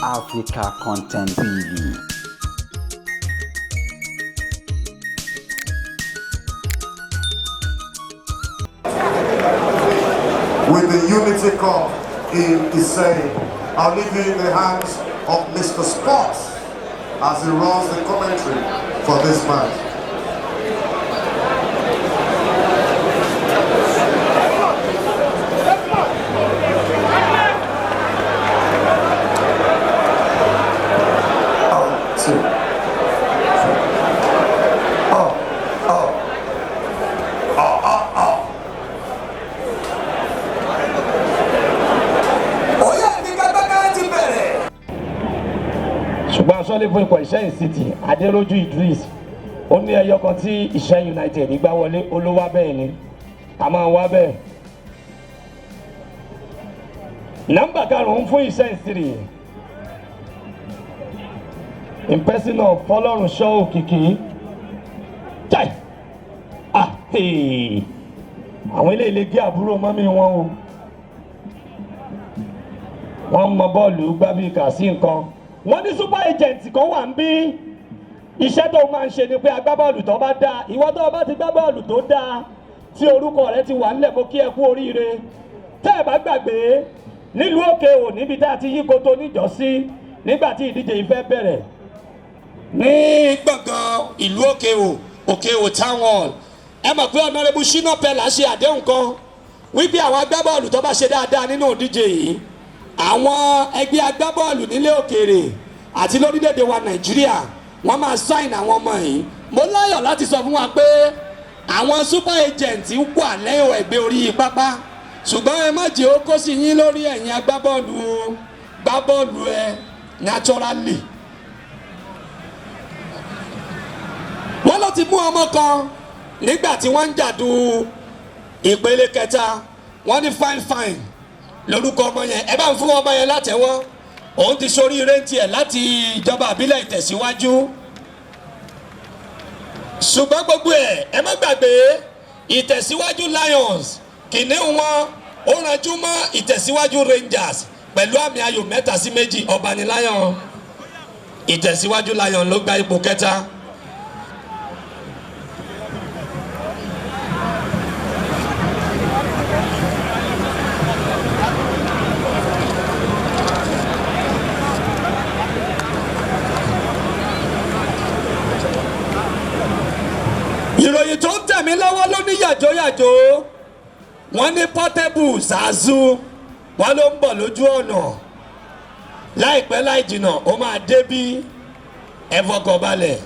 Africa Content TV. With the Unity Cup in Iseyin. I'll leave you in the hands of Mr. Sports as he runs the commentary for this match. Two. Oh, oh. Oyè ìfigagbága ti bẹ̀rẹ̀. Ṣùgbọ́n aṣọ́lé fún ikọ̀ Ìṣẹ́yìn City, Adéròjú Idris, ó ní ẹyọ kan tí Ìṣẹ́yìn United gbá wọlé. Ó ló wá bẹ́ẹ̀ ni a máa wá bẹ́ẹ̀. Nọ́mbà 5 fún Ìṣẹ́yìn City in person of Fọlọ́runṣọ́ Òkìkí jai. Ah, hey. Àwọn eléyìí lè gé àbúrò mọ́mí wọn o. Wọ́n mọ bọ́ọ̀lù gbá bí kà sí nǹkan. Wọ́n ní super agent kan wà ń bí. Iṣẹ́ tó máa ń ṣe ni pé agbábọ́ọ̀lù tó bá dáa, ìwọ tó bá ti gbá bọ́ọ̀lù tó dáa tí orúkọ rẹ ti wà ńlẹ̀, mo kí ẹ kú oríire. Tẹ́ ẹ bá gbàgbé, nílùú Òkè Ò níbi tá a ti yí koto níjọ́sí nígbà tí ìdíje yìí fẹ́ bẹ̀rẹ̀ ní gbọ̀ngàn ìlú Òkè Ò, Òkè Ò Town Hall, ẹ mọ̀ pé Honourable Shina Peller ṣe àdéhùn kan wípé àwọn agbábọ́ọ̀lù tó bá ṣe dáadáa nínú ìdíje yìí, àwọn ẹgbẹ́ agbábọ́ọ̀lù nílé òkèèrè àti lórílẹ̀‐èdè wa Nàìjíríà, wọ́n máa sign àwọn ọmọ yìí. Mo láyọ̀ láti sọ fún wa pé àwọn super agent wà lẹ́yìn ẹgbẹ́ orí pápá, ṣùgbọ́n ẹ má jẹ́ ó kó sí yín lórí. Ẹ̀yin agbábọ́ọ̀lù o, gbá bọ́ọ̀lù ẹ naturally. Wọ́n ló ti mú ọmọ kan nígbà tí wọ́n ń jàdù ìpele kẹta. Wọ́n ní Fine Fine lórúkọ ọmọ yẹn. Ẹ bá ń fún ọmọ yẹn látẹ̀wọ́. Òun ti sórí ire ń tiẹ̀ láti ìjọba àbílẹ̀ Ìtẹ̀síwájú. Ṣùgbọ́n gbogbo ẹ̀, ẹ má gbàgbé, Ìtẹ̀síwájú Lions, kìnìún wọn, ó ranjú mọ́ Ìtẹ̀síwájú Rangers pẹ̀lú àmì ayò 3-2. Ọba ní Lion. Ìtẹ̀síwájú Lion ló gba ipò kẹta. Ìròyìn tó ń tẹ̀ mí lọ́wọ́ ló ní yàjóyàjó. Wọ́n ní Portable Zazu, wọ́n ló ń bọ̀ lójú ọ̀nà. Láìpẹ́ láì jìnnà, ó máa débí. Ẹ fọkàn balẹ̀.